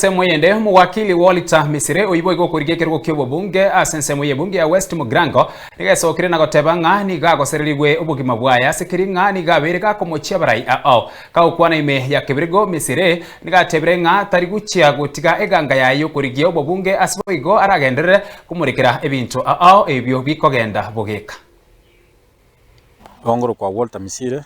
Ensemo eyende, omowakili Walter Misire oyio boigo okorigia ekerogo ki'obobunge ase ensemo y'ebunge ya West Mugirango nigo esokire na goteba ng'a nigo agosererigwe obogima bwaye ase keri ng'a nigo abeire gakomochia abarai ao. Kagokwana ime ya Kebirigo, Misire nigo atebire ng'a tari gochia gotiga eganga yaye y'okorigia obobunge ase boigo aragenderere komorekera ebinto ao ebio bikogenda bogeka. Gongoro kwa Walter Misire,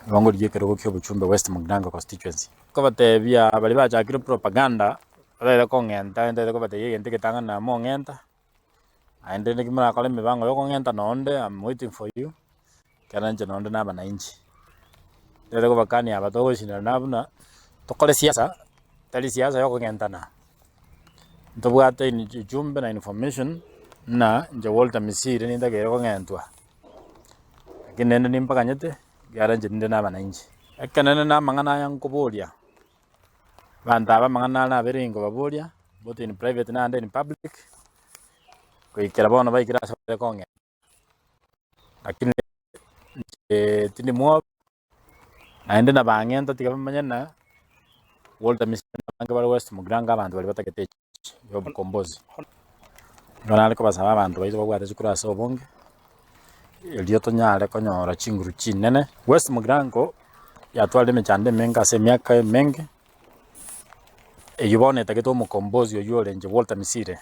nigo ngorigia ekerogo ki'obochumbe West Mugirango Constituency. Nkobatebia baria bachakire propaganda, batagete kong'enta ntagete kobatebia egento egetang'ani na mong'enta, naende naki morakore emipango ya okong'enta nonde am waiting for you, ekero inche nonde na abananchi. Ntagete kobakania aba togoshindana buna, tokore siasa, tari siasa ya okong'entana, ntobwate ujumbe na information buna inche Walter Misiri nintagete kong'entwa, lakini rende nimbaganyete. Ekiagera inche ninde nabananchi. Ekenene namang'ana aya nkoboria, abanto aba amang'ana aya nabere inkobaboria, both in private naende in public, goikera bono baikire ase bare kong'ea. Lakini inche tindi mwoba, naende nabang'enta tiga bamanye ng'a Walter Misiri abange bare West Mugirango abanto baria batagete. Y'obokombozi. Nigo nare kobasaba abanto baito babwate chikura ase obonge, erio tonyare konyora chinguru chinene. West Mugirango yatwarire emechando emenge ase emiaka emenge, eyio bono etagete omokombozi oyio orenge Walter Misire.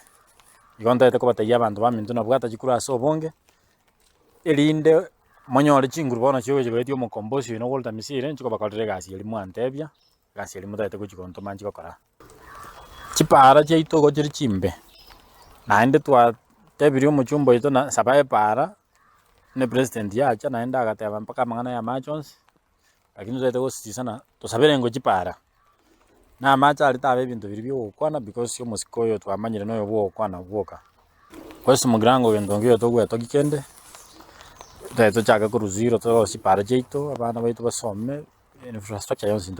Igo ntagete kobatebia abanto baminto nabwate chikura ase obonge, erinde monyore chinguru bono chiogochia goetia omokombozi oino Walter Misire, inche kobakorera egasi eria mwantebia, egasi eria motagete gochia gontoma nchi gokora. Chipaara chiaito igo chire chimbe, naende twatebirie omochumba oito na saba epaara, buna epresident yacha naende agateba mpaka amang'ana ya amache onsi, lakini totaete gosisana tosabere ng'o chipaara. Na amache aria taba ebinto biria bia ogokwana because omosike oyo twamanyire noyo bwa ogokwana bwoka. West Mugirango gento nkeiyo togwetogia kende, totaete tochake korwa zero torosie chipaara chiaito, abana baito basome, infrastructure yonsi.